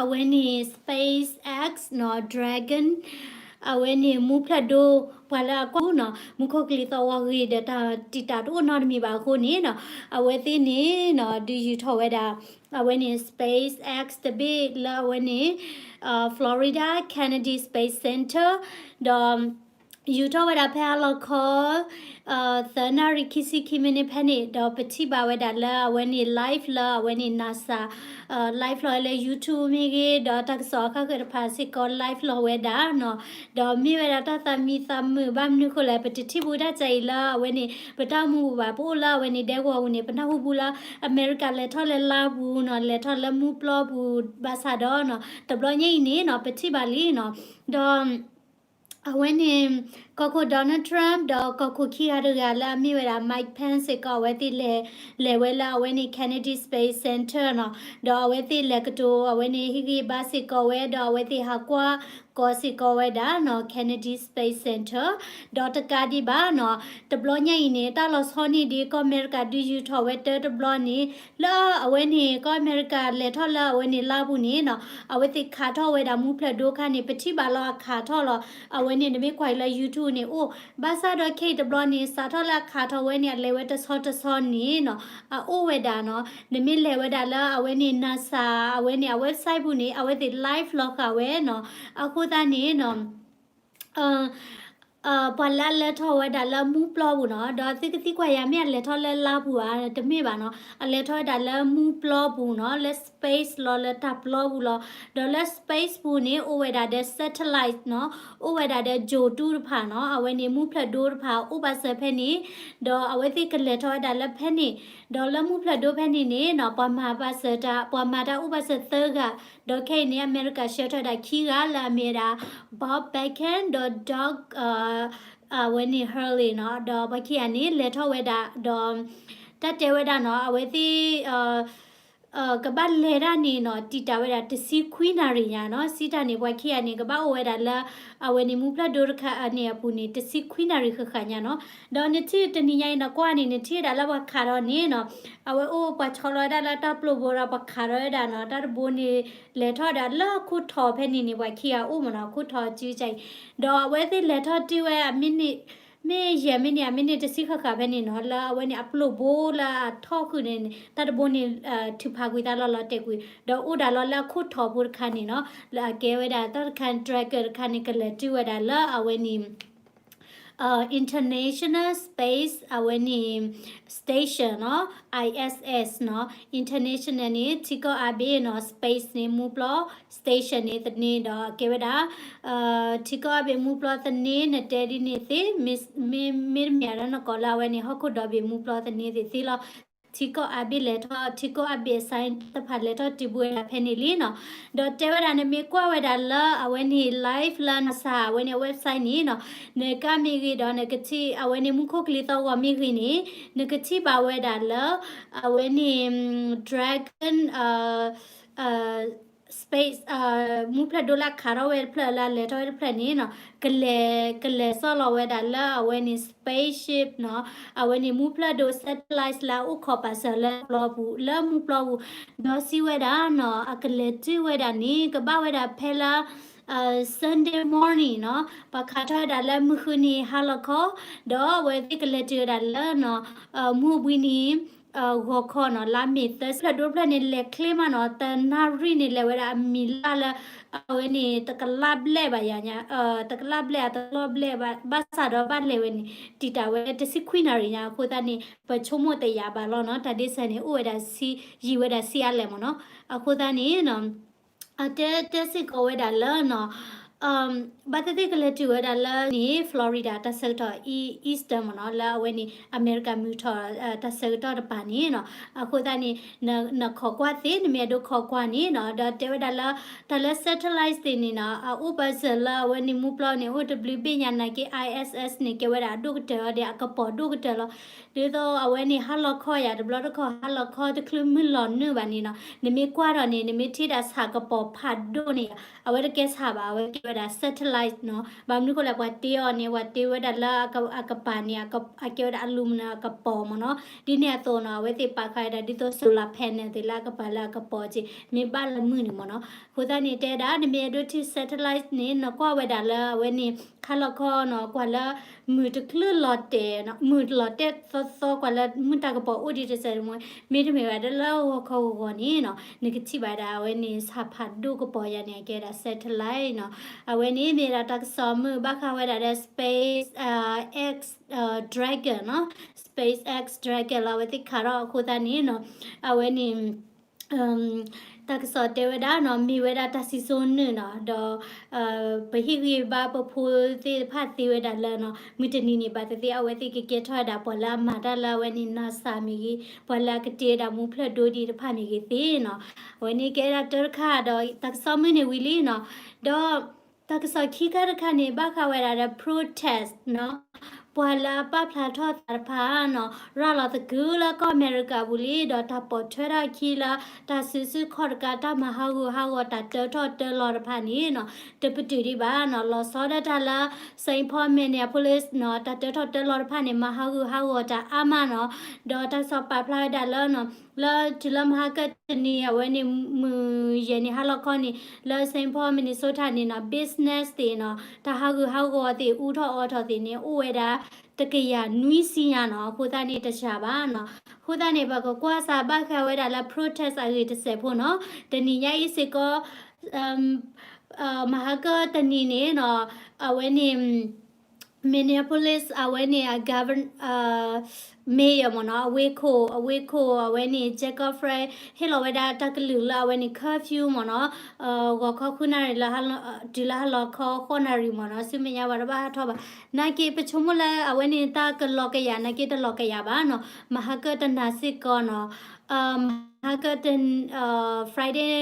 အဝဲန့ၣ် SpaceX နီၤ Dragon အဝဲန့ၣ်မူဖျၢၣ်ဒိ ပှၤလၢအကွၢ်နီၤ မူခိၣ်ကလံၤသီၣ်ဂီၤဂ့ၤဒီးတၢ်တံာ်တာ်တအိၣ်နီတမံၤဘၣ်အဃိန့ၣ်နီၤ အဝဲသ့ၣ်န့ၣ်နီၤ ဒုးယူၤထီၣ်ဝဲဒၣ် အဝဲန့ၣ် SpaceX တဘ့ၣ်လၢအဝဲန့ၣ် Florida Kennedy Space Center ဒီး ယူၤထီၣ်ဝဲဒၣ်ဖဲအလီၤခီ သၢနၣ်ရံၣ်ခံဆံခံမံးနံးဖဲန့ၣ် ဒီးပထံၣ်ဘၣ်ဝဲဒၣ်လၢအဝဲန့ၣ် live လၢအဝဲန့ၣ် NASA live လီၤလၢ YouTube မ့ၢ်ဂ့ၤ ဒီးတၢ်ကစီၣ်အဃၣ်ဃၢၤတဖၣ်စ့ၢ်ကီး live လီၤဝဲဒၣ်နီၤ ဒီးမ့ၢ်ဝဲဒၣ်တၢ်သးမံသးမုာ်ဘၣ်မနုၤဃိလဲၣ် ပတထံၣ်ဘူးတၢ်ကဲအံၤလၢအဝဲန့ၣ် ပတၢ်အိၣ်မူပူၤဘၣ် ပအိၣ်လၢအဝဲန့ၣ်ဒဲကဝီၤပူၤန့ၣ် ပနၢ်ဟူဘူးလၢ အမဲရကၤလဲၤထီၣ်လၢလါပူၤနီၤ လဲၤထီၣ်လၢမူပျီပူၤ ဘၣ်ဆၣ်ဒီးနီၤ တဘျီညါအံၤန့ၣ်နီၤ ပထံၣ်ဘၣ်လံနီၤ ဒီး အဝဲန့ၣ် ကီၢ်ခိၣ် Donald Trump ဒီးကီၢ်ခိၣ်ခံဂၤတဂၤလၢအမ့ၢ်ဝဲဒၣ် Mike Pence စ့ၢ်ကီး အဝဲသ့ၣ်လဲၤ လဲၤဝဲလၢအဝဲန့ၣ် Kennedy Space Center နီၤ ဒီးအဝဲသ့ၣ်လဲၤကတိၤအဝဲန့ၣ် ဟ့ၣ်ဂံၢ်ဘါစ့ၢ်ကီးဝဲ ဒီးအဝဲသ့ၣ်ဟးကွၢ်ကီးစ့ၢ်ကီးဝဲဒၣ်နီၤ Kennedy Space Center ဒီးတကးဒံးဘၣ်နီၤ တဘျီညါအံၤန့ၣ် တၢ်လီၤဆီန့ၣ်ဒ်ကီၢ်အမဲရကၤဒုးယူၤထီၣ်ဝဲတၢတဘျီန့ၣ် လၢအဝဲန့ၣ် ကီၢ်အမဲရကၤလဲၤထီၣ်လၢအဝဲန့ၣ်လါပူၤန့ၣ်နီၤ အဝဲသ့ၣ်ခးထီၣ်ဝဲဒၣ်မူဖျၢၣ်ဒိအခါန့ၣ် ပထံၣ်ဘၣ်လီၤအခးထီၣ်လီၤ အဝဲန့ၣ် နမ့ၢ်ကွၢ်အံၤလၢ YouTube န့ၣ်အိၣ် ဘၣ်ဆၣ်ဒီးခဲအံၤတဘျီန့ၣ် စးထီၣ်လၢအခးထီၣ်ဝဲန့ၣ် အလဲၤဝဲတဆီတဆီန့ၣ်နီၤ အအိၣ်ဝဲဒၣ်နီၤ နမ့ၢ်လဲၤဝဲဒၣ်လၢအဝဲန့ၣ် NASA အဝဲန့ၣ် အ website ပူၤန့ၣ် အဝဲသ့ၣ် live လီၤဃာ်ဝဲနီၤ အဃိသတးန့ၣ်နီၤ ပှၤလၢအလဲၤထီၣ်ဝဲဒၣ်လၢမူပျီပူၤနီၤ ဒီးသုကသံကွၢ်ယၤ မ့ၢ်အလဲၤထီၣ်လၢလါပူၤဧါ တမ့ၢ်ဘၣ်နီၤ အလဲၤထီၣ်ဝဲဒၣ်လၢမူပျီပူၤနီၤ လၢ space လီၤ လၢတၢ်ပျီပူၤလီၤ ဒီးလၢ space ပူၤန့ၣ် အိၣ်ဝဲဒၣ်ဒီး satellite နီၤ အိၣ်ဝဲဒၣ်ဒီးဂြိုဟ်တုတဖၣ်နီၤ အဝဲန့ၣ်မူဖျၢၣ်ဒိတဖၣ်အိၣ်ဘၣ်စၢၤဖဲန့ၣ် ဒီးအဝဲသ့ၣ်ကလဲၤထီၣ်ဝဲဒၣ်လၢဖဲန့ၣ် ဒီးလၢမူဖျၢၣ်ဒိဖဲန့ၣ်န့ၣ်နီၤ ပှၤမၤဘၣ်စၢၤတၢ် ပှၤမၤတၢ်အိၣ်ဘၣ်စၢၤသၢဂၤ ဒီးခဲအံၤန့ၣ် အမဲရကၤဆှၢထီၣ်ဝဲဒၣ်ခံဂၤလၢအမ့ၢ်ဝဲဒၣ် Bob Behnken ဒီး Doug အဝဲန့ၣ် Hurley နီၤ ဒီးပှၤခံဂၤန့ၣ် လဲၤထီၣ်ဝဲဒၣ် ဒီး တၢ်တဲဝဲဒၣ်နီၤ အဝဲသ့ၣ် ကဘၣ်လဲၤတၢ်န့ၣ်နီၤ တံာ်တာ်ဝဲဒၣ်တဆံခွံနၣ်ရံၣ်ညါနီၤ စံးတၢ်န့ၣ် ပှၤခံဂၤန့ၣ် ကဘၣ်အိၣ်ဝဲဒၣ်လၢ အဝဲန့ၣ်မူဖျၢၣ်ဒိတခါန့ၣ်အပူၤန့ၣ် တဆံခွံနၣ်ရံၣ်ဃၣ်ဃၣ်ညါနီၤ ဒီးနထံၣ်တနံၤညါအံၤနီၤ ကွၢ်န့ၣ် နထံၣ်ဝဲဒၣ်လၢပှၤခးထီၣ်န့ၣ်နီၤ အဝဲအိၣ်ပှၤဆီလီၤဝဲဒၣ်လၢတၢ်ပျိာ်ဘိဒီးပှၤခးထီၣ်ဝဲဒၣ်နီၤ တၢ်တဘိန့ၣ် လဲၤထီၣ်ဝဲဒၣ်လၢခိၣ်ထီၣ်ဖဲန့ၣ်န့ၣ် ပှၤခံဂၤအိၣ်မးနီၤ ခိၣ်ထီၣ်စုကၢအံၤ ဒီးအဝဲသ့ၣ်လဲၤထီၣ်တုၤဝဲ မ့ၢ်ယဲၢ်မံးနံး အမံးနံးတဆံဃၣ်ဃၣ်ဖဲန့ၣ်နီၤ လၢအဝဲန့ၣ်အပျိာ်ဘိလၢအထီၣ်ဃုာ်န့ၣ် တၢ်တဘိန့ၣ် ထုးဖးကွံာ်သးလီၤလီၤတဲာ်ကွံာ် ဒီးအိၣ်ဒၣ်လီၤလၢအခိၣ်ထီၣ်ဖိတခါန့ၣ်နီၤ လၢအကဲဝဲဒၣ်တၢ်တခါ Dragon တခါန့ၣ် ကလဲၤတုၤဝဲဒၣ်လၢအဝဲန့ၣ် International Space အဝဲန့ၣ် Station နီၤ I S S နီၤ International န့ၣ် ထံကီၢ်အါဘ့ၣ်နီၤ Space န့ၣ် မူပျီ Station န့ၣ်သန့ဒီးကဲဝဲဒၣ် ထံကီၢ်အါဘ့ၣ်မူပျီသန့ နတဲဒ်န့ၣ်သ့ မ့မ့ၢ်တမ့ၢ်ဒီးနကိးလၢအဝဲန့ၣ် ဟီၣ်ခိၣ်ဒီဘ့ၣ်မူပျီသန့သ့ၣ်သ့လီၤ ထံကီၢ်အါဘ့ၣ်လဲၤထီၣ် ထံကီၢ်အါဘ့ၣ်အ science တဖၣ်လဲၤထီၣ်တုၤဘူးဝဲဒၣ်ဖဲန့ၣ်လံနီၤ ဒီးတဲဝဲဒၣ်နမ့ၢ်ကွၢ်ဝဲဒၣ်လၢအဝဲန့ၣ် live လၢ NASA အဝဲန့ၣ် website န့ၣ်နီၤ နကမ့ၢ်ဂ့ၤဒီးနကထံၣ် အဝဲန့ၣ်မူခိၣ်ကလံၤသီၣ်ဂီၤမ့ၢ်ဂ့ၤန့ၣ် နကထံၣ်ဘၣ်ဝဲဒၣ်လၢ အဝဲန့ၣ် Dragon space မူဖျၢၣ်ဒိလၢခးထီၣ်ဝဲတဖျၢၣ်လၢလဲၤထီၣ်ဝဲတဖျၢၣ်န့ၣ်နီၤ ကလဲၤ ကလဲၤစီၣ်လီၤဝဲဒၣ်လၢအဝဲန့ၣ် spaceship နီၤ အဝဲန့ၣ်မူဖျၢၣ်ဒိ satellite လၢအအိၣ်ခိးပာ်စၢၤလၢပျီပူၤ လၢမူပျီပူၤ ဒီးစံးဝဲဒၣ်နီၤ အကလဲၤတုၤဝဲဒၣ်န့ၣ် ကဘၣ်ဝဲဒၣ်ဖဲလၢ Sunday morning နီၤ ပှၤခးထီၣ်ဝဲဒၣ်လၢမုၢ်ဃုနံၤဟါလီၤခီ ဒီးအဝဲသ့ၣ်ကလဲၤတုၤဝဲဒၣ်လၢနီၤ မုၢ်ဘှံးနံၤ ဂီၤခီနီၤ လါမ့ၤသၢဆံ ဖျၢၣ်ဒိတဖျၢၣ်န့ၣ် လဲၤချ့မးနီၤ တနၣ်ရံၣ်န့ၣ်လဲၤဝဲဒၣ်အမံၤလၢ်လၢ အဝဲန့ၣ် တကလးဘျဲၣ်ဘၣ်ယၤညါ တကလးဘျဲၣ်အတလီၢ်ဘျဲၣ်ဘၣ် ဘၣ်ဆၣ်ဒီးဘၣ်လဲၤဝဲန့ၣ် တံာ်တာ်ဝဲတဆံခွံနၣ်ရံၣ်ညါ အဃိသတးန့ၣ် ပဆိကမိၣ်တယာ်ဘၣ်လီၤနီၤ တၢ်ဒ့စၢၤန့ၣ် အိၣ်ဝဲဒၣ်ဆံ ယံာ်ဝဲဒၣ်ဆံအါလဲၣ်မးနီၤ အဃိသတးန့ၣ်နီၤ အတဲတဲစ့ၢ်ကီးဝဲဒၣ်လၢနီၤ ဘၣ်သ့ၣ်သ့ၣ်ကလဲၤတုၤဝဲဒၣ်လၢန့ၣ် Florida တၢ်ဆၢကတီၢ် Eastern မးနီၤ လၢအဝဲန့ၣ် အမဲရကၤမုၢ်ထီၣ် တၢ်ဆၢကတီၢ်တပၤန့ၣ်နီၤ အဃိသတးန့ၣ် နခိးကွၢ်သ့ နမ့ၢ်အဲၣ်ဒိးခိးကွၢ်န့ၣ်နီၤ ဒီးတဲဝဲဒၣ်လၢ တၢ်လၢ satellite သ့ၣ်န့ၣ်နီၤ အအိၣ်ပာ်စၢၤလၢအဝဲန့ၣ်မူပျီန့ၣ် အိၣ်တဘျုးဘ့ၣ်ညါနာ်က့ I S S န့ၣ် ကဲဝဲဒၣ်အဒိၣ်ကတၢၢ်လီၤဒီး အကပီၤဒိၣ်ကတၢၢ်လီၤ ဒ်သိးအဝဲန့ၣ်ဟါလီၤခီယၤ တဘျီတခီၣ်ဟါလီၤခီတချုးမုၢ်လီၤနုာ်ဘၣ်န့ၣ်နီၤ နမ့ၢ်ကွၢ်ထီၣ်န့ၣ် နမ့ၢ်ထံၣ်ဒၣ်ဆၣ်ကပီၤဖးဒိၣ်န့ၣ် အဝဲတကဲဆၣ်ဘၣ် အဝဲကဲ ပှၤတ့ဝဲဒၣ် satellite နီၤ, ဘၣ်မနုၤဃိလဲၣ် ပှၤတ့အီၤန့ၣ် ပှၤတ့ဝဲဒၣ်လၢအကပၤန့ၣ် အကဲဝဲဒၣ် aluminum အကပီၤမ့ၢ်နီၤ, ဒ်န့ၣ်အသိးနီၤ အဝဲသ့ၣ်ပာ်ဃာ်ဝဲဒၣ်ဒ်သိး solar panel သ့ၣ်လၢအကပၤလၢအကပီၤက့ၤ မ့ၢ်ဘၣ်လၢမုၢ်န့ၣ်မ့ၢ်နီၤ, အဃိသတးန့ၣ် တဲဒၣ် နမ့ၢ်အဲၣ်ဒိးထံၣ် satellite န့ၣ် နကွၢ်ဝဲဒၣ်လၢအဝဲန့ၣ် ခါလီၤခီနီၤ ကွၢ်လၢ မုၢ်တချုးလီၤတဲာ်နီၤ, မုၢ်လီၤတဲာ်သီသီ ကွၢ်လၢမုၢ်တၢ်ကပီၤအိၣ်ဒံးတစဲးတမှဲ, မ့တမ့ၢ်ဝဲဒၣ်လၢဂီၤခီဂီၤဂီၤန့ၣ်နီၤ နကထံၣ်ဘၣ်ဝဲဒၣ်အဝဲန့ၣ် ဆၣ်ဖးဒိၣ်ကပီၤယၤန့ၣ် အကဲဒၣ် satellite နီၤ, အဝဲန့ၣ်မ့ၢ်ဒၣ်တၢ်ကစီၣ်မုၢ်ဘၣ်ဃးဝဲဒၣ်ဒီး space X Dragon နီၤ, space X Dragon လီၤ အဝဲသ့ၣ်ခးထီၣ်အဃိသတးန့ၣ်နီၤ, အဝဲန့ၣ် တၢ်ကစီၣ်တဲဝဲဒၣ်နီၤ မ့ၢ်ဝဲဒၣ်တၢ်စံၣ်စိၤနုာ်နီၤ, ဒီး ပဟ့ၣ်ဂံၢ်ဘါပဖိသ့ၣ်တဖၣ်သ့ဝဲဒၣ်လၢနီၤ မုၢ်တနံၤန့ၣ် ဘၣ်သ့ၣ်သ့ၣ် အဝဲသ့ၣ်ကကဲထီၣ်ဝဲဒၣ် ပှၤလၢအမၤတၢ်လၢအဝဲန့ၣ် NASA မ့ၢ်ဂ့ၤ, ပှၤလၢအကတ့ဝဲဒၣ်မူဖျၢၣ်ဒိဒံးတဖၣ်မ့ၢ်ဂ့ၤသ့နီၤ, အဝဲန့ၣ်ကဲဒၣ်တၢ်တခါဒီး တၢ်ကစီၣ်မုၢ်န့ၣ်ဝံၤလံနီၤ, ဒီး တၢ်ကစီၣ်ခံခါတခါန့ၣ် ဘၣ်ဃးဝဲဒၣ်ဒီး protest နီၤ, ပှၤလၢအပာ်ဖျါထီၣ်သးတဖၣ်နီၤ ရၤလီၤသကုၤလၢကီၢ်အမဲရကၤပူၤလံ ဒီးတၢ်ပိာ်ထွဲထီၣ်အခံလၢ တၢ်စုဆူၣ်ခီၣ်တကး တၢ်မၤဟးဂူာ်ဟးဂီၤ တၢ်တၢထီၣ်တၢလီၤတဖၣ်န့ၣ်နီၤ တပတုာ်ဒံးဘၣ်နီၤ, လီၤဆီဒၣ်တၢ်လၢ Saint Paul Minneapolis နီၤ တၢ်တၢထီၣ်တၢလီၤတဖၣ်န့ၣ် မၤဟးဂူာ်ဟးဂီၤတၢ်အါမးနီၤ, ဒီးတၢ်ကစီၣ်ပာ်ဖျါဝဲဒၣ်လၢနီၤ လၢတုၤလၢမဟါကတနံၤ အဝဲန့ၣ် မုၢ်ယဲၢ်နံၤဟါလီၤခီန့ၣ် လၢ Saint Paul Minnesota န့ၣ်နီၤ business သ့ၣ်နီၤ တၢ်ဟးဂူာ်ဟးဂီၤသ့ၣ် အူထီၣ်အီထီၣ်သ့ၣ်န့ၣ် အိၣ်ဝဲဒၣ် တကယၤနွံဆံညါနီၤ, အဃိသတးန့ၣ်တစှၤဘၣ်နီၤ, အဃိသတးန့ၣ် ပကကွၢ်စးဘၣ်ဃးဝဲဒၣ်လၢ protest အဂ့ၢ်တစဲးဖိနီၤ, တနံၤညါအံၤစ့ၢ်ကီး မဟါကတနံၤန့ၣ်နီၤ အဝဲန့ၣ် Minneapolis အဝဲန့ၣ် governor mayor မ့ၢ်နီၤ အဝ့ၢ်ခိၣ် အဝ့ၢ်ခိၣ် အဝဲန့ၣ် Jacob Frey ဟ့ၣ်လီၤဝဲဒၣ်တၢ်ကလုၢ်လၢအဝဲန့ၣ် curfew မ့ၢ်နီၤ, ဂီၤခီဃုနၣ်ရံၣ်လၢ တုၤလၢဟါလီၤခီဃိးနၣ်ရံၣ်မ့ၢ်နီၤ, ဆူမဲာ်ညါပှၤတဘၣ်ဟးထီၣ်ဘၣ်, နာ်က့ပဆိကမိၣ်လၢအဝဲန့ၣ်တၢ်ကလီၤကယၤ နာ်က့တလီၤကယၤဘၣ်နီၤ, မဟါကတနၤစ့ၢ်ကီးနီၤ မဟါက Friday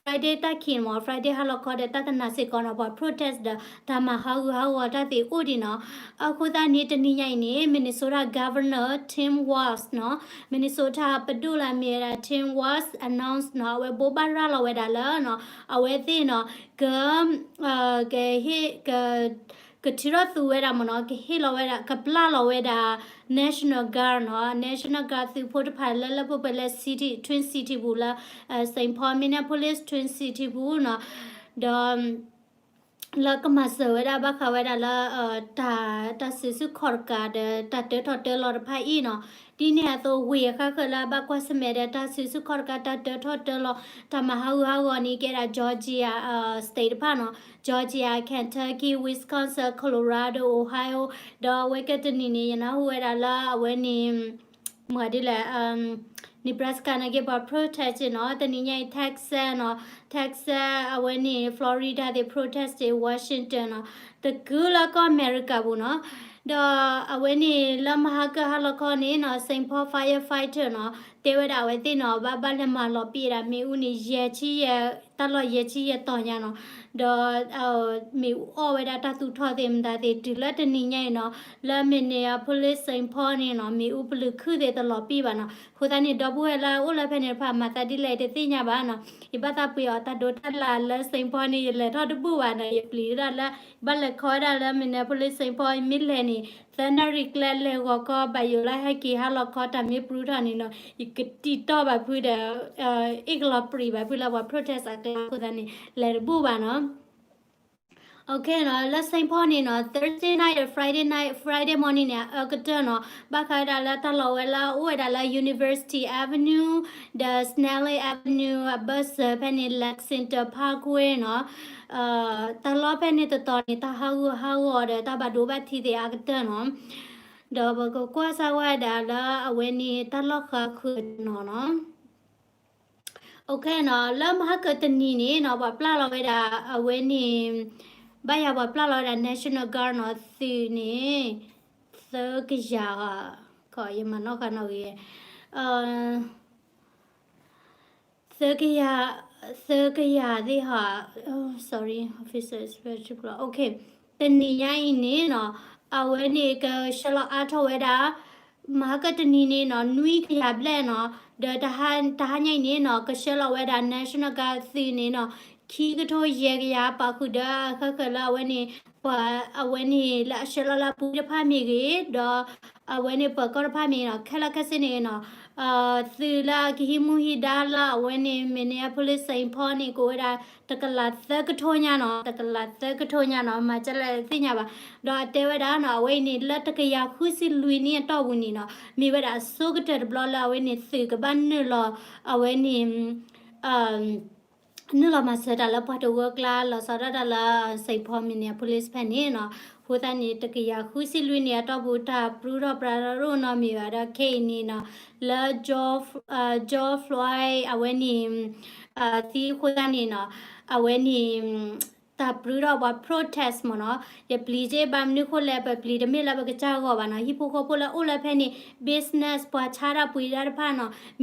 Friday တၢ်ခံးမ့ၢ် Friday ဟါလီၤခီဒီး တၢ်တနၤစ့ၢ်ကီးနီၤ ပှၤ protest ဒီး တၢ်မၤဟးဂူာ်ဟးဂီၤတၢ်သ့ၣ်အိၣ်ဒံးနီၤ, အဃိသတးန့ၣ် တနံၤညါအံၤန့ၣ် Minnesota Governor Tim Walz နီၤ Minnesota ပဒိၣ်လၢအမ့ၢ်ဝဲဒၣ် Tim Walz announce နီၤ အဝဲဘိးဘၣ်ရၤလီၤဝဲဒၣ်လၢနီၤ အဝဲသ့ၣ်နီၤ က ကဟ့ၣ် က ကထုးထီၣ်သူဝဲဒၣ်မ့ၢ်နီၤ ကဟ့ၣ်လီၤဝဲဒၣ် ကပျၢ်လီၤဝဲဒၣ် National Guard နီၤ National Guard သုးဖိတဖၣ်လၢလၢပှဲၤပှဲၤလၢ city Twin City ပူၤလၢ Saint Paul Minneapolis Twin City ပူၤနီၤ ဒီး လၢကမၤစၢၤဝဲဒၣ်ဘၣ်ဃးဝဲဒၣ်လၢ တၢ် တၢ်စုဆူၣ်ခီၣ်တကးဒီး တၢ်တၢထီၣ်တၢလီၤတဖၣ်အံၤနီၤ ဒ်န့ၣ်အသိးဝ့ၢ်အဃၣ်ဃၢၤလၢအဘၣ်ကွၢ်ဆၢၣ်မဲာ်ဒီးတၢ်စုဆူၣ်ခီၣ်တကး တၢ်တၢထီၣ်တၢလီၤ တၢ်မၤဟးဂူာ်ဟးဂီၤန့ၣ် ကဲဒၣ် Georgia State တဖၣ်နီၤ Georgia, Kentucky, Wisconsin, Colorado, Ohio ဒီးအဝဲကတနံၤန့ၣ် ယနၢ်ဟူဝဲဒၣ်လၢအဝဲန့ၣ် မ့ၢ်ဒ်လဲၣ် Nebraska နာ်က့ပှၤ protest နီၤ တနံၤညါအံၤ Texas နီၤ Texas အဝဲန့ၣ် Florida သ့ၣ် protest သ့ၣ် Washington နီၤ တကုၤလၢကီၢ်အမဲရကၤပူၤနီၤ ဒီးအဝဲန့ၣ်လၢမဟါကဟါလီၤခီန့ၣ်နီၤ Saint Paul firefighter နီၤ တဲဝဲဒၣ်အဝဲသ့ၣ်နီၤ ဘၣ်ဘၣ်လဲၤမၤလီၤပံာ်ဒၣ်မ့ၣ်အူန့ၣ် ယဲၢ်ဆံယဲၢ် တၢ်လီၢ်ယဲၢ်ဆံယဲၢ်တီၤညါနီၤ ဒီး မ့ၣ်အူအီၣ်ဝဲဒၣ်တၢ်သူၣ်ထီၣ်သ့ၣ်မတၤသ့ၣ် တုၤလၢတနံၤညါအံၤနီၤ လၢ Minneapolis Saint Paul န့ၣ်နီၤ မ့ၣ်အူပလုၢ်ခုၣ်သ့ၣ်တလီၤပံာ်ဘၣ်နီၤ အဃိသတးန့ၣ် ဒီပုၢ်ဝဲၢ်လၢအအိၣ်လၢဖဲန့ၣ်တဖၣ် မၤသးဒ်လဲၣ်တသ့ၣ်ညါဘၣ်နီၤ ယဘၣ်သးပှ့ၤအီၤတၢ်ဒိးတၢ်လၢ်လၢ Saint Paul န့ၣ် ယလဲၤထီၣ်တဘူၣ်ဘၣ်နီၤ ယပျံၤဒၣ်လၢ ယဘၣ်လဲၤခီဝဲဒၣ်လၢ Minneapolis Saint Paul မ့ၢ်လဲၤန့ၣ် သၢနၣ်ရံၣ်ကျဲလဲၤဂီၤခီ ဘၣ်ယိၣ်လၢဟဲက့ၤဟါလီၤခီ တၢ်မ့ၢ်ပြူထီၣ်န့ၣ်နီၤ ယကတံာ်တီၢ်ဘၣ်ဖုဒီး အ့ၣ်ကလီၤပြံးဘၣ်ဖုလၢပှၤ protest အကျါအဃိသတးန့ၣ် လဲၤတဘူၣ်ဘၣ်နီၤ OK နီၤ လၢ Saint Paul န့ၣ်နီၤ Thursday night ဒီး Friday night, Friday morning န့ၣ် အကတၢၢ်နီၤ ဘၣ်ဃးဝဲဒၣ်လၢတၢ်လီၢ်ဝဲလၢအအိၣ်ဝဲဒၣ်လၢ University Avenue ဒီး Snelling Avenue အဘၢၣ်စၢၤဖဲန့ၣ် Lexington Parkway နီၤ တၢ်လီၢ်ဖဲန့ၣ်တတီၤန့ၣ် တၢ်ဟးဂူာ်ဟးဂီၤဒီးတၢ်ဘၣ်ဒိဘၣ်ထံးသ့ၣ်အကတၢၢ်နီၤ ဒီးပကကွၢ်စၢ်ဝဲဒၣ်လၢအဝဲန့ၣ်တၢ်လီၢ်ဃါဃုာ်တနီၤနီၤ OK နီၤ လၢမဟါကတနံၤန့ၣ်နီၤ ပှၤပျၢ်လီၤဝဲဒၣ် အဝဲန့ၣ် ဘၣ်ယၤပှၤပျၢ်လီၤဝဲဒၣ် National Guard နီၤ သုးန့ၣ် သၢကယၤ ယမၤနီၣ်ဃာ်နီၣ်ဂ့ၤ သၢကယၤ သၢကယၤသ့ၣ်ဟီ sorry officer is very particular OK တနံၤညါအံၤန့ၣ်နီၤ အဝဲန့ၣ်ကဆှၢလီၤအါထီၣ်ဝဲဒၣ် မဟါကတနံၤန့ၣ်နီၤ နွံကယၤဘျဲၣ်နီၤ ဒီးတဟါညါအံၤန့ၣ်နီၤ ကဆှၢလီၤဝဲဒၣ် National Guard သုးန့ၣ်နီၤ ခံကထိယဲၢ်ကယၤ ပာ်ဃုာ်ဒီးအဃၢဃၢၤလၢအဝဲန့ၣ် ပှၤအဝဲန့ၣ် လၢအဆှၢလီၤလၢအပူၤတဖၣ်မ့ၢ်ဂ့ၤ, ဒီးအဝဲန့ၣ်ပၢၤကီၢ်တဖၣ်မ့ၢ်နီၤ ခဲလၢာ်ခဲဆ့န့ၣ်နီၤ သုးလၢအကဟံးမူဟံးဒါလၢအဝဲန့ၣ် Minneapolis Saint Paul န့ၣ် ကအိၣ်ဝဲဒၣ် တကလးသၢကထိညါနီၤ, တကလးသၢကထိညါနီၤ, မၤကလဲၣ်သ့ၣ်ညါဘၣ်. ဒီးအတဲဝဲဒၣ်နီၤ အဝဲအံၤန့ၣ် လၢတကယၤဃုဆံလွံၢ်နံၣ်အတီၢ်ပူၤန့ၣ်နီၤ မ့ၢ်ဝဲဒၣ်အဆိကတၢၢ်တဘျီလၢအဝဲန့ၣ် သုးကဘၣ်နုာ်လီၤ အဝဲန့ၣ် နုာ်လီၤမၤစၢၤတၢ်လၢပှၤတဝၢကျါ လီၤဆီဒၣ်တၢ်လၢ Saint Paul Minneapolis ဖဲန့ၣ်နီၤ. အဃိသတးန့ၣ် တကယၤဃုဆံလွံၢ်နံၣ်အတီၢ်ပူၤ တၢ်ပြူထီၣ်ပြးထီၣ်တအိၣ်နီတမံၤဘၣ်. ဒီးခဲအံၤန့ၣ်နီၤ လၢ George Floyd အဝဲန့ၣ် သံအဃိသတးန့ၣ်နီၤ အဝဲန့ၣ် တၢ်ပြူထီၣ်ပှၤ protest မ့ၢ်နီၤ. ယပျံၤက့ဘၣ်မနုၤဃိလဲၣ် ပပျံၤတမ့ၢ်လၢပကစၢ်ဂီၢ်ဘၣ်နီၤ. ဟံၣ်ဖိဃီဖိလၢအိၣ်လၢဖဲန့ၣ် business ပှၤဆါတၢ်ပှ့ၤတၢ်တဖၣ်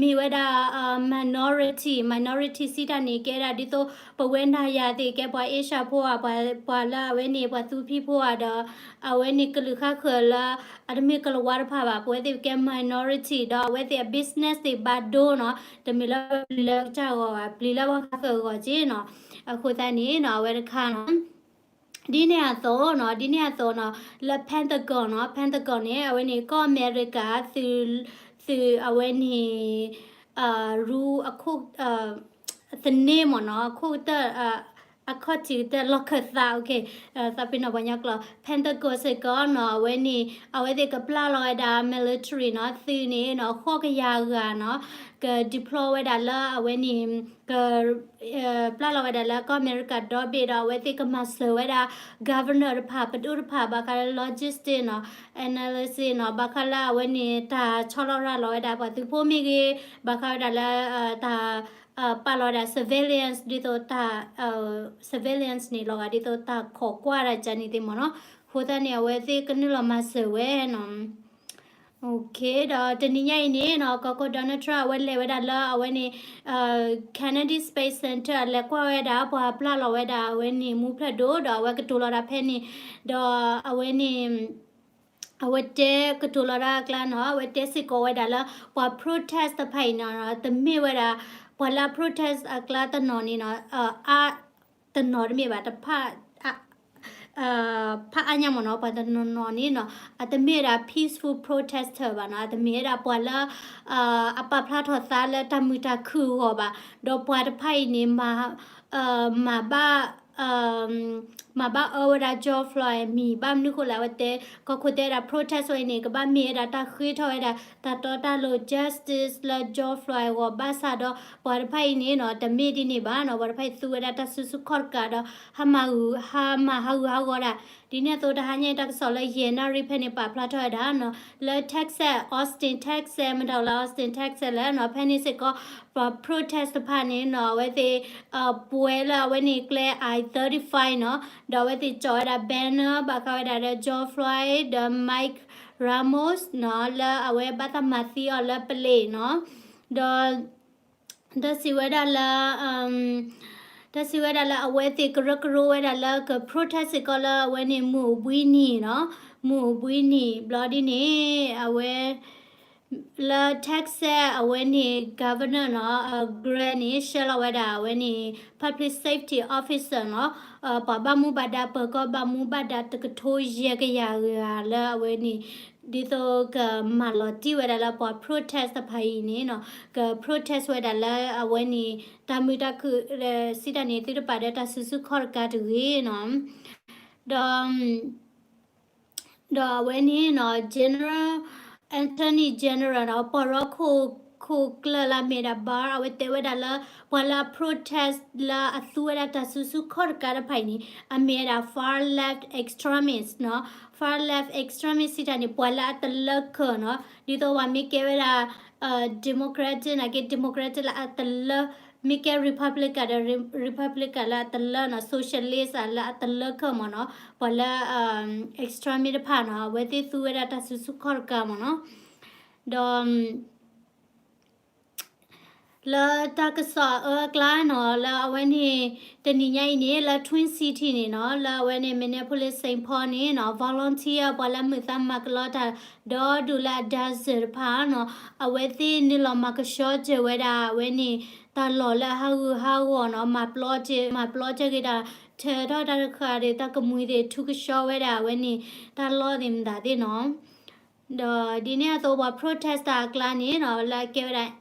နီၤ မ့ၢ်ဝဲဒၣ် minority, minority စံးတၢ်န့ၣ် ကဲဒၣ်ဒ်သိး ပဝဲနၤယၤသ့ၣ် ကဲပှၤအ့ရှၢၣ်ဖိဧါ, ပှၤလၢအဝဲန့ၣ် ပှၤသူဖံးဖိဧါဒီး အဝဲန့ၣ်ကလုာ်ဃၣ်ဃၢၤလၢ အတမ့ၢ်ကလၤဝါတဖၣ်ဘၣ်, ပဝဲသ့ၣ်ကဲ minority ဒီးအဝဲသ့ၣ်အ business သ့ၣ်ဘၣ်ဒိနီၤ, တမ့ၢ်လၢပျံၤလၢကစၢ်ဂီၢ်ဘၣ်, ပျံၤလၢပှၤဃၣ်ဃၢၤအဂီၢ်က့နီၤ. အဃိသတးန့ၣ်နီၤ အဝဲတခါနီၤ ဒ်န့ၣ်အသိးနီၤ, ဒ်န့ၣ်အသိးနီၤ လၢ Pentagon နီၤ, Pentagon န့ၣ် အဝဲန့ၣ် ကီၢ်အမဲရကၤ သုး သုးအဝဲန့ၣ် ရူ အခိၣ် သန့မ့ၢ်နီၤ, အခိၣ်ကတၢၢ် အခီၣ်ထံးကတၢၢ် လီၢ်ခၢၣ်သး သးပ့ၤနီၣ်ပှၤကညီကျိာ် Pentagon စ့ၢ်ကီးနီၤ, အဝဲန့ၣ် အဝဲသ့ၣ်ကပျၢ်လီၤဝဲဒၣ် military နီၤ, သုးန့ၣ်နီၤ ဃိးကယၤဂၤနီၤ, က deploy ဝဲဒၣ်လၢအဝဲန့ၣ် က ပျၢ်လီၤဝဲဒၣ်လၢကီၢ်အမဲရကၤဒီဘ့ၣ်ဒီး အဝဲသ့ၣ်ကမၤစၢၤဝဲဒၣ် governor တဖၣ် ပဒိၣ်တဖၣ် ဘၣ်ဃးလၢ logistic နီၤ, analysis နီၤ, ဘၣ်ဃးလၢအဝဲန့ၣ် တၢ်ဆီလီၤရၤလီၤဝဲဒၣ်ပှၤသုးဖိမ့ၢ်ဂ့ၤ, ဘၣ်ဃးဝဲဒၣ်လၢ တၢ် ပာ်လီၤဝဲဒၣ် surveillance ဒ်သိးတၢ် surveillance န့ၣ် လီၤဂာ်ဒ်သိးတၢ်ခိးကွၢ်တၢ်ကန့ၣ်သ့ၣ်မ့ၢ်နီၤ. အဃိသတးန့ၣ် အဝဲသ့ၣ်ကနုာ်လီၤမၤစၢၤဝဲနီၤ. ဒီးတနံၤညါအံၤန့ၣ်နီၤ ကီၢ်ခိၣ် Donald Trump အဝဲလဲၤဝဲဒၣ်လၢအဝဲန့ၣ် Kennedy Space Center အလဲၤကွၢ်ဝဲဒၣ်ပှၤပျၢ်လီၤဝဲဒၣ်အဝဲန့ၣ် မူဖျၢၣ်ဒိၣ် ဒီးအဝဲကတိၤလီၤဒၣ်ဖဲန့ၣ်, ဒီးအဝဲန့ၣ် အဝဲတဲကတိၤလီၤဒၣ်အကျါနီၤ, အဝဲတဲစ့ၢ်ကီးဝဲဒၣ်လၢ ပှၤ protest တဖၣ်အံၤနီၤ တမ့ၢ်ဝဲဒၣ် ပှၤလၢအ protest အကျါတနီၤန့ၣ်နီၤ, အါ တနီၤတမ့ၢ်ဘၣ် တဖၣ် ဖးအါညါမ့ၢ်နီၤ, ပှၤတနီၤနီၤန့ၣ်နီၤ အတမ့ၢ်ဝဲဒၣ် peaceful protester ဘၣ်နီၤ, အတမ့ၢ်ဝဲဒၣ်ပှၤလၢ အပာ်ဖျါထီၣ်သးလၢတၢ်မုာ်တၢ်ခုၣ်အဂီၢ်ဘၣ်, ဒီးပှၤတဖၣ်အံၤန့ၣ် မၤဘၣ် မၤဘၣ်အၢဝဲဒၣ် George Floyd မံၤ ဘၣ်မနုၤဃိလဲၣ် အဝဲတဲ ကီၢ်ခိၣ်တဲဝဲဒၣ် protest ဝဲအံၤန့ၣ် ကဘၣ်မ့ၢ်ဝဲဒၣ်တၢ်ဃ့ထီၣ်ဝဲဒၣ် တၢ်တီတၢ်လိၤ justice လၢ George Floyd အဂီၢ် ဘၣ်ဆၣ်ဒီး ပှၤတဖၣ်အံၤန့ၣ်နီၤ တမ့ၢ်ဒ်န့ၣ်ဘၣ်နီၤ, ပှၤတဖၣ်အံၤသူဝဲဒၣ်တၢ်စုဆူၣ်ခီၣ်တကးဒီး ဟါမၢ်ဟးဂူာ်ဟးဂီၤဒၣ် ဒ်န့ၣ်အသိး တဟါညါအံၤ တၢ်ကစီၣ်လၢယဲၢ်နၣ်ရံၣ်ဖဲန့ၣ် ပာ်ဖျါထီၣ်ဝဲဒၣ်နီၤ, လၢ Texas Austin Texas မတၤလၢ Austin Texas လဲၣ်နီၤ, ဖဲန့ၣ်စ့ၢ်ကီး ပှၤ protest တဖၣ်န့ၣ်နီၤ အဝဲသ့ၣ် ပှဲၤလၢအဝဲန့ၣ်ကျဲ I thirty-five နီၤ, ဒီးအဝဲသ့ၣ်ကၠီၣ်ဝဲဒၣ် banner ဘၣ်ဃးဝဲဒၣ်လၢ George Floyd ဒီး Mike Ramos နီၤ လၢအဝဲဘၣ်တၢ်မၤသံအီၤလၢပလံးနီၤ, ဒီး တၢ်စံးဝဲဒၣ်လၢ တၢ်စံးဝဲဒၣ်လၢအဝဲသ့ၣ်ကရၢကရိဝဲဒၣ်လၢက protest စ့ၢ်ကီးလၢအဝဲန့ၣ် မုၢ်အိၣ်ဘှံးနံၤနီၤ, မုၢ်အိၣ်ဘှံးနံၤ ဘျီဒ်န့ၣ် အဝဲ လၢ Texas အဝဲန့ၣ် governor နီၤ Grant န့ၣ် ဆှၢလီၤဝဲဒၣ်အဝဲန့ၣ် public safety officer နီၤ, ပှၤဘၣ်မူဘၣ်ဒါ ပၢၤကီၢ်ဘၣ်မူဘၣ်ဒါ တကထိယဲၢ်ကယၤဂၤလၢအဝဲန့ၣ် ဒ်သိးကမၤလီၤတံၢ်ဝဲဒၣ်လၢပှၤ protest တဖၣ်အံၤန့ၣ်နီၤ, က protest ဝဲဒၣ်လၢအဝဲန့ၣ် တၢ်မုာ်တၢ်ခုၣ် စံးတၢ်န့ၣ် သုတပာ်ဒီးတၢ်စုဆူၣ်ခီၣ်တကးတဂ့ၤနီၤ, ဒီး ဒီးအဝဲန့ၣ်နီၤ General Attorney General နီၤ ပှၤရီခိၣ် ခိၣ်ကျၢၢ်လၢအမ့ၢ်ဒၣ် Barr အဝဲတဲဝဲဒၣ်လၢ ပှၤလၢအ protest လၢအသူဝဲဒၣ်တၢ်စုဆူၣ်ခီၣ်တကးတဖၣ်အံၤန့ၣ် အမ့ၢ်ဝဲဒၣ် far left extremist နီၤ, far left extremist စံးတၢ်န့ၣ် ပှၤလၢအတလၢခၢၣ်နီၤ, ဒ်သိးပှၤမ့ၢ်ကဲဝဲဒၣ် Democrat နာ်က့ Democrat လၢအတလၢ မ့ၢ်ကဲ Republican ဒီး Republican လၢအတလၢနီၤ, Socialist လၢအတလၢခၢၣ်မ့ၢ်နီၤ, ပှၤလၢ extremist တဖၣ်နီၤ အဝဲသ့ၣ်သူဝဲဒၣ်တၢ်စုဆူၣ်ခီၣ်တကးမ့ၢ်နီၤ, ဒီး ဒီးအဝဲန့ၣ်နီၤ General လၢတၢ်ကစီၣ်အအၢအကျါနီၤ လၢအဝဲန့ၣ် တနံၤညါအံၤန့ၣ် လၢ Twin City န့ၣ်နီၤ လၢအဝဲန့ၣ် Minneapolis Saint Paul န့ၣ်နီၤ volunteer ပှၤလၢမုာ်သးမၤကလီတၢ် ဒီဒူၣ်လၢအ desert တဖၣ်နီၤ အဝဲသ့ၣ်နုာ်လီၤမၤကဆှီစၢၤဝဲဒၣ် အဝဲန့ၣ် တၢ်လီၢ်လၢအဟးဂူာ်ဟးဂီၤနီၤ မၤပျီစၢၤ မၤပျီစၢၤက့ၤတၢ် ထၢထီၣ်တၢ်တဃာ်ဒီး တၢ်ကမှံၤသ့ၣ် ထုကဆှီဝဲဒၣ် အဝဲန့ၣ် တၢ်လီၢ်သ့ၣ်မတၤသ့ၣ်နီၤ ဒီးဒ်န့ၣ်အသိး ပှၤ protest တၢ်အကျါန့ၣ်နီၤ လၢအကဲဝဲဒၣ်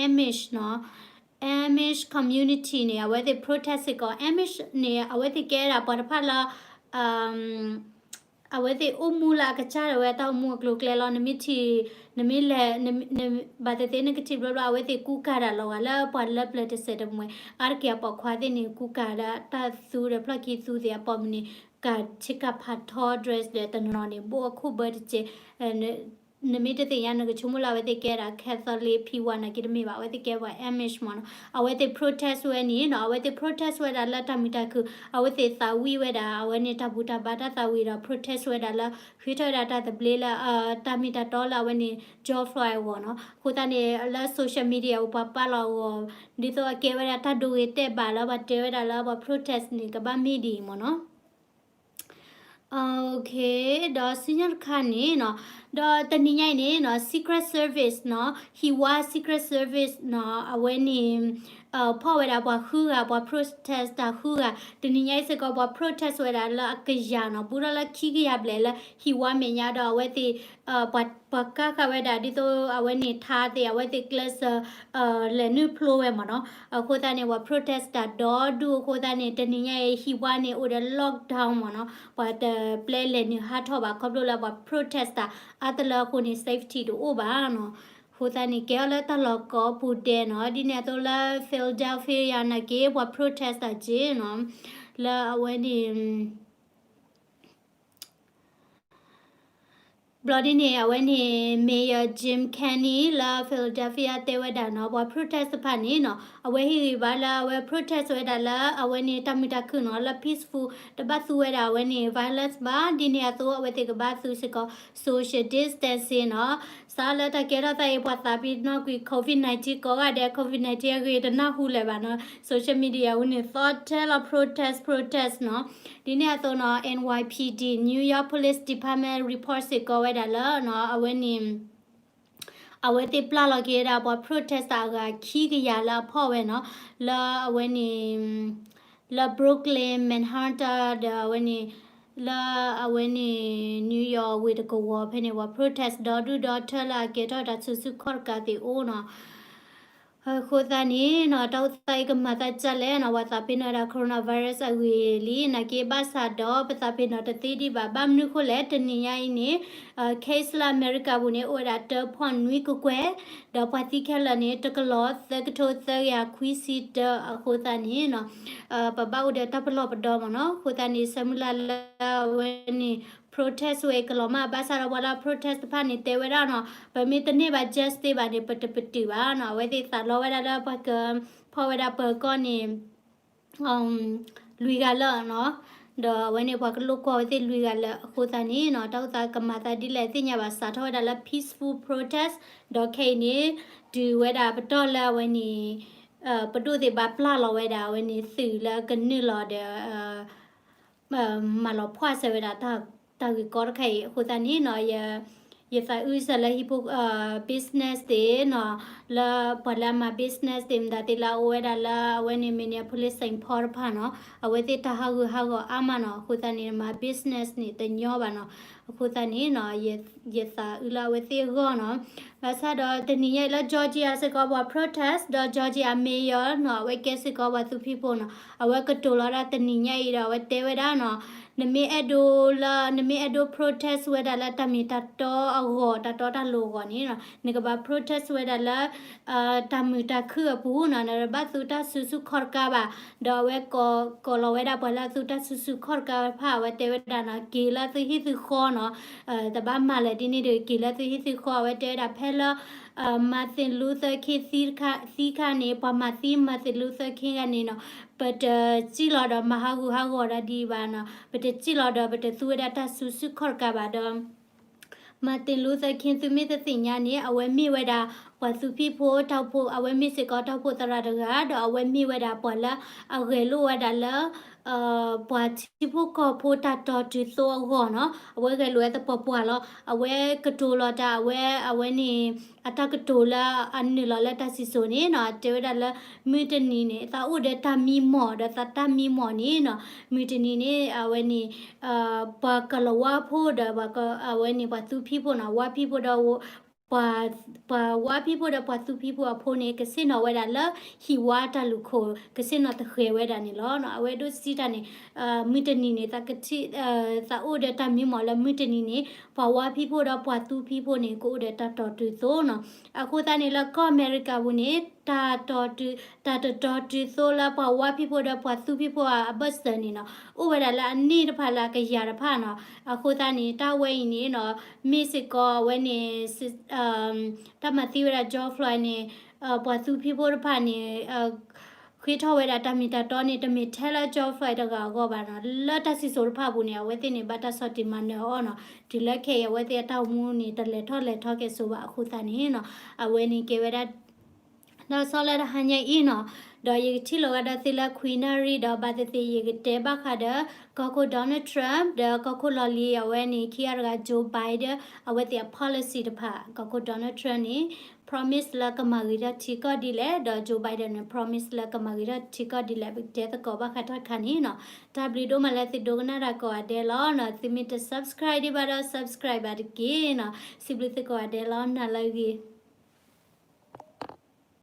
Amish နီၤ Amish community န့ၣ် အဝဲသ့ၣ် protest စ့ၢ်ကီး Amish န့ၣ် အဝဲသ့ၣ်ကဲဝဲဒၣ်ပှၤတဖၣ်လၢ အဝဲသ့ၣ်အိၣ်မူလၢအကစၢ်ဒၣ်ဝဲတၢ်အိၣ်မူအကျိၤအကျဲလီၤ. နမ့ၢ်ထံၣ် နမ့ၢ်လဲၤ ဘၣ်သ့ၣ်သ့ၣ်နကထံၣ်ဘျီဘျီ အဝဲသ့ၣ်ကူကၤဒၣ်လီၤဂာ်လၢပှၤလၢပျၢၤတစဲးတမှဲၤ အါတက့ၢ်အပိာ်ခွါသ့ၣ်န့ၣ် ကူကၤဒၣ်တၢ်သူဒီးဖျီၣ်ခံသူသ့ၣ်အပိာ်မုၣ်န့ၣ် ကၤဆ့ကၤဖးထီ dress ဒီးတနီၤနီၤန့ၣ် ဘိၣ်အခိၣ်ဘၢတစဲး နမ့ၢ်တသ့ၣ်ညါ နကဆိကမိၣ်လၢအဝဲသ့ၣ်ကဲဒၣ် Catholic ဖံဝါနာ်က့တမ့ၢ်ဘၣ် အဝဲသ့ၣ်ကဲပှၤ Amish မ့ၢ်နီၤ အဝဲသ့ၣ် protest ဝဲန့ၣ်နီၤ အဝဲသ့ၣ် protest ဝဲဒၣ်လၢတၢ်မုာ်တၢ်ခုၣ် အဝဲသ့ၣ်သးဝံၣ်ဝဲဒၣ် အဝဲန့ၣ်တၢ်ဘူၣ်တၢ်ဘါတၢ်သးဝံၣ်ဒီး protest ဝဲဒၣ်လၢ ဃ့ထီၣ်ဝဲဒၣ်တၢ်သဘျ့လၢ တၢ်မ့ၢ်တၢ်တီလၢအဝဲန့ၣ် George Floyd အဂီၢ်နီၤ အဃိသတးန့ၣ် လၢ social media ပူၤပှၤပာ်လီၤအဂီၢ် ဒ်သိးအကဲဝဲဒၣ်တၢ်ဒိဂ့ၤတဲာ်ဘၣ်လၢပှၤတဲဝဲဒၣ်လၢပှၤ protest န့ၣ် ကဘၣ်မ့ၢ်ဒ်အံၤမ့ၢ်နီၤ ဒီးဆူညါတခါန့ၣ်နီၤ ဒီးတနံၤညါအံၤန့ၣ်နီၤ Secret Service နီၤ ဟံးဝါ Secret Service နီၤ အဝဲန့ၣ် ဖီၣ်ဝဲဒၣ်ပှၤဃုဂၤ ပှၤ protest တၢ်ဃုဂၤ တနံၤညါအံၤစ့ၢ်ကီး ပှၤ protest ဝဲဒၣ်လၢအကယၤနီၤ ဘူးထီၣ်လၢခံကယၤဘျဲၣ်လၢဟံးဝါမဲာ်ညါဒီး အဝဲသ့ၣ် ပှၤကါဃာ်ဝဲဒၣ် ဒ်သိးအဝဲန့ၣ်ထါသ့ၣ် အဝဲသ့ၣ်ကျဲးစၢး လဲၤနုာ်ဖျိဝဲမ့ၢ်နီၤ အဃိသတးန့ၣ် ပှၤ protest တၢ်ဒီဒူၣ်အဃိသတးန့ၣ် တနံၤညါအံၤဟံးဝါန့ၣ်အိၣ်ဒီး lockdown မ့ၢ်နီၤ ပှၤတပျဲလဲၤနုာ်ဟးထီၣ်ဘၣ် ခီဖျိလၢပှၤ protest တၢ်အါတလၢအဃိန့ၣ် safety တအိၣ်ဘၣ်နီၤ အဃိသတးန့ၣ် ကဲထီၣ်လၢတၢ်လီၢ်ကိးပူၤဒဲးနီၤ ဒ်န့ၣ်အသိးလၢ Philadelphia နာ်က့ ပှၤ protest တၢ်က့နီၤ လၢအဝဲန့ၣ် ဘျီဒ်န့ၣ် အဝဲန့ၣ် Mayor Jim Kenney လၢ Philadelphia တဲဝဲဒၣ်နီၤ ပှၤ protest တဖၣ်န့ၣ်နီၤ အဝဲဟ့ၣ်ဂံၢ်ဘါလၢအဝဲ protest ဝဲဒၣ်လၢ အဝဲန့ၣ်တၢ်မုာ်တၢ်ခုၣ်နီၤ လၢ peaceful တဘၣ်သူဝဲဒၣ်အဝဲန့ၣ် violence ဘၣ် ဒ်န့ၣ်အသိးအဝဲသ့ၣ်ကဘၣ်သူစ့ၢ်ကီး social distancing နီၤ စးလၢတၢ်ကဲထီၣ်သးအံၤ ပှၤသးပ့ၤနီၣ်ကွံာ် COVID nineteen ကိးဂၤဒဲး COVID nineteen အဂ့ၢ်တနၢ်ဟူလၢၤဘၣ်နီၤ social media ဝဲန့ၣ် သီထဲလီၤ protest protest နီၤ ဒ်န့ၣ်အသိးနီၤ N Y P D New York Police Department report စ့ၢ်ကီးဝဲဒၣ်လၢနီၤ အဝဲန့ၣ် အဝဲသ့ၣ်ပျၢ်လီၤက့ၤဝဲဒၣ်ပှၤ protest တၢ်အဂၤခံကယၤလၢအဖီၣ်ဝဲနီၤ လၢအဝဲန့ၣ် လၢ Brooklyn Manhattan ဒီးအဝဲန့ၣ် လၢအဝဲန့ၣ် New York ဝ့ၢ်တကဝီၤဖဲန့ၣ် ပှၤ protest ဒီဒူၣ်ဒီထၢလၢအကဲထီၣ်တၢ်စုဆူၣ်ခီၣ်တကးသ့ၣ်အိၣ်နီၤ အဃိသတးန့ၣ်နီၤ တၢ်အိၣ်သးအံၤကမၤသးဒ်လဲၣ်နီၤ ပှၤသးပ့ၤနီၣ်ဝဲဒၣ် coronavirus အဂ့ၢ်လံ နာ်က့ဘၣ်ဆၣ်ဒီး ပသးပ့ၤနီၣ်တသ့ဒံးဘၣ် ဘၣ်မနုၤဃိလဲၣ် တနံၤညါအံၤန့ၣ် case လၢအမဲရကၤပူၤန့ၣ် အိၣ်ဝဲဒၣ်တၢဖီၣ်နွံကကွဲၢ် ဒီးပှၤသံခဲလၢာ်န့ၣ် တကလီၤသၢကထိသၢကယၤခွံဆံတၢ အဃိသတးန့ၣ်နီၤ ပဘၣ်အိၣ်ဒီးတၢ်ပလီၢ်ပဒီမ့ၢ်နီၤ အဃိသတးန့ၣ် ဆၢမုၢ်လၢ်လၢအဝဲန့ၣ် protest ဝဲအံၤကလီၤမၢ် ဘၣ်ဆၣ်ဒီးပှၤလၢ protest တဖၣ်န့ၣ် တဲဝဲဒၣ်နီၤ ပမ့ၢ်တန့ၢ်ဘၣ် justice ဘၣ်န့ၣ် ပတပတုာ်ဘၣ်နီၤ အဝဲသ့ၣ်သးလီဝဲဒၣ်လၢပှၤကဖီၣ်ဝဲဒၣ်ပၢၤကီၢ်န့ၣ် လွံၢ်ဂၤလၢာ်နီၤ ဒီးအဝဲန့ၣ်ပှၤကလိာ်ကွီၢ်ဝဲသ့ၣ်လွံၢ်ဂၤလၢာ် အဃိသတးန့ၣ်နီၤ တၢ်အိၣ်သးကမၤသးဒ်လဲၣ်သ့ၣ်ညါဘၣ် စးထီၣ်ဝဲဒၣ်လၢ peaceful protest ဒီးခဲအံၤန့ၣ် တုၤဝဲဒၣ်ပတီၢ်လၢအဝဲန့ၣ် ပဒိၣ်သ့ၣ်ဘၣ်ပျၢ်လီၤဝဲဒၣ် အဝဲန့ၣ်သုးလၢကနုာ်လီၤဒီး မၤလီၤဖှီၣ်စၢၤဝဲဒၣ် တၢ်ဂ့ၢ်ကီတခါအံၤ အဃိသတးန့ၣ်နီၤ ယသးအုးစၢၤလၢဟံၣ်ဖိ business သ့ၣ်နီၤ လၢပှၤလၢအမၤ business သ့ၣ်မတၤသ့ၣ်လၢအအိၣ်ဝဲဒၣ်လၢအဝဲန့ၣ် Minneapolis Saint Paul တဖၣ်နီၤ အဝဲသ့ၣ်တၢ်ဟးဂူာ်ဟးဂီၤအါမးနီၤ အဃိသတးန့ၣ် မၤ business န့ၣ်တညီဘၣ်နီၤ အဃိသတးန့ၣ်နီၤ ယသးအုးလၢအဝဲသ့ၣ်အဂီၢ်နီၤ ဘၣ်ဆၣ်ဒီးတနံၤညါအံၤလၢ Georgia စ့ၢ်ကီးပှၤ protest ဒီး Georgia mayor နီၤ အဝဲကဲစ့ၢ်ကီးပှၤသူဖံးဖိနီၤ အဝဲကတိၤလီၤဒၣ်တနံၤညါအံၤဒီး အဝဲတဲဝဲဒၣ်နီၤ နမ့ၢ်အဲၣ်ဒိးလၢ နမ့ၢ်အဲၣ်ဒိး protest ဝဲဒၣ်လၢတၢ်မ့ၢ်တၢ်တီအဂီၢ် တၢ်တီတၢ်လိၤအဂီၢ်န့ၣ်နီၤ နကဘၣ် protest ဝဲဒၣ်လၢ တၢ်မုာ်တၢ်ခုၣ်အပူၤနီၤ နတဘၣ်သူတၢ်စုဆူၣ်ခီၣ်တကးဘၣ် ဒီးအဝဲကိးလီၤဝဲဒၣ်ပှၤလၢအသူတၢ်စုဆူၣ်ခီၣ်တကးတဖၣ် အဝဲတဲဝဲဒၣ်နီၤ က့ၤလၢသုဟံၣ်သုဃီနီၤ တဘၣ်မၤလၢာ်ဒ်န့ၣ်ဒီး က့ၤလၢသုဟံၣ်သုဃီ အဝဲတဲဝဲဒၣ်ဖဲလၢ Martin Luther King သံခါန့ၣ် ပှၤမၤသံ Martin Luther King ခါန့ၣ်နီၤ ပတစံၣ်လီၤဒီးမၤဟးဂူာ်ဟးဂီၤဒၣ်ဒံးဘၣ်နီၤ ပတစံၣ်လီၤဒီးပတသူဝဲဒၣ်တၢ်စုဆူၣ်ခီၣ်တကးဘၣ်ဒီး Martin Luther King သုမ့ၢ်တသ့ၣ်ညါန့ၣ် အဝဲမ့ၢ်ဝဲဒၣ် ပှၤသူဖံးဖိတၢ်အိၣ်ဖှိၣ် အဝဲမ့ၢ်စ့ၢ်ကီးတၢ်အိၣ်ဖှိၣ်သရၣ်တဂၤ ဒီးအဝဲမ့ၢ်ဝဲဒၣ်ပှၤလၢအဂဲၤလိာ်ဝဲဒၣ်လၢ ပှၤထံဖိကီၢ်ဖိတၢ်တီတုၤသိအဂီၢ်နီၤ, အဝဲဂဲၤလိာ်ဝဲသပှၢ်ပှၢ်လီၤ. အဝဲကတိၤလီၤတၢ် အဝဲ အဝဲန့ၣ် အတၢ်ကတိၤလၢအနုာ်လီၤလၢတၢ်စံၣ်စိၤန့ၣ်နီၤ, တဲဝဲဒၣ်လၢ မုၢ်တနံၤန့ၣ် သးအိၣ်ဒီးတၢ်မံမီၢ် ဒီးသးတၢ်မံမီၢ်န့ၣ်နီၤ, မုၢ်တနံၤန့ၣ် အဝဲန့ၣ် ပှၤကလီၤဝါဖိဒီး အဝဲန့ၣ် ပှၤသူဖံးဖိနီၤ, ဝါဖံးဖိဒီး ပှၤဝါဖံးဖိဒီးပှၤသူဖံးဖိအဖိန့ၣ် ကဆ့ၣ်နီၤဝဲဒၣ်လၢဟံၣ်ဝါတၢ်လူၢ်ခိၣ် ကဆ့ၣ်နီၤသဃဲၤဝဲဒၣ်န့ၣ်လီၤ. အဝဲဒိးစံးတၢ်န့ၣ် မုၢ်တနံၤန့ၣ် သးအိၣ်ဒီးတၢ်မံမီၢ်လၢမုၢ်တနံၤန့ၣ် ပှၤဝါဖံးဖိဒီးပှၤသူဖံးဖိန့ၣ် ကအိၣ်ဒီးတၢ်တီတုၤသိနီၤ. အဃိသတးန့ၣ် လၢကီၢ်အမဲရကၤပူၤန့ၣ် တၢ်တီတုၤ တၢ်တတီတုၤသိလၢပှၤဝါဖံးဖိဒီးပှၤသူဖံးဖိအဘၢၣ်စၢၤန့ၣ်နီၤ, အိၣ်ဝဲဒၣ်လၢအနံၣ်တဖၣ်လၢအကယၤတဖၣ်နီၤ. အဃိသတးန့ၣ် တၢ်ဝဲအံၤန့ၣ်နီၤ မ့ၢ်စ့ၢ်ကီးအဝဲန့ၣ် တၢ်မၤသံဝဲဒၣ် George Floyd န့ၣ် ပှၤသူဖံးဖိတဖၣ်န့ၣ် ဃ့ထီၣ်ဝဲဒၣ်တၢ်မ့ၢ်တၢ်တီန့ၣ် တမ့ၢ်ထဲလၢ George Floyd တဂၤအဂီၢ်ဘၣ်နီၤ, လၢတၢ်စံၣ်စိၤတဖၣ်အပူၤန့ၣ် အဝဲသ့ၣ်န့ၣ် ဘၣ်တၢ်ဆီၣ်တံၢ်မၤနၢၤအီၤနီၤ, တုၤလၢခဲအံၤ အဝဲသ့ၣ်အတၢ်အိၣ်မူန့ၣ် တလဲၤထီၣ်လဲၤထီက့ၤစိဘၣ်အဃိသတးန့ၣ်နီၤ, အဝဲန့ၣ်ကဲဝဲဒၣ် တၢ်ကစီၣ်လၢတဟါညါအံၤနီၤ, ဒီးယကထံၣ်လိာ်ဝဲဒီးသုလၢခွံနၣ်ရံၣ်ဒီး ဘၣ်သ့ၣ်သ့ၣ်ယကတဲဘၣ်ဃးဒီး ကီၢ်ခိၣ် Donald Trump ဒီးကီၢ်ခိၣ်လီၢ်လံၤအဝဲန့ၣ် ခံဂၤတဂၤ Joe Biden အဝဲသ့ၣ်အ policy တဖၣ်, ကီၢ်ခိၣ် Donald Trump န့ၣ် promise လၢကမၤဂ့ၤထီၣ်ထံကီၢ်ဒ်လဲၣ်, ဒီး Joe Biden န့ၣ် promise လၢကမၤဂ့ၤထီၣ်ထံကီၢ်ဒ်လဲၣ်, ပကတဲသကိးဘၣ်ဃးတၢ်တခါန့ၣ်နီၤ. တၢ်ဘျုးဒိၣ်မးလၢသုဒိကနၣ်တၢ်ကိးဂၤဒဲးလီၤနီၤ, သုမ့ၢ်တ subscribe ဒံးဘၣ်ဒီး subscribe ဘၣ်တက့ၢ်နီၤ, စံးဘျုးသုကိးဂၤဒဲးလီၤ, နၤလၢအဂ့ၤ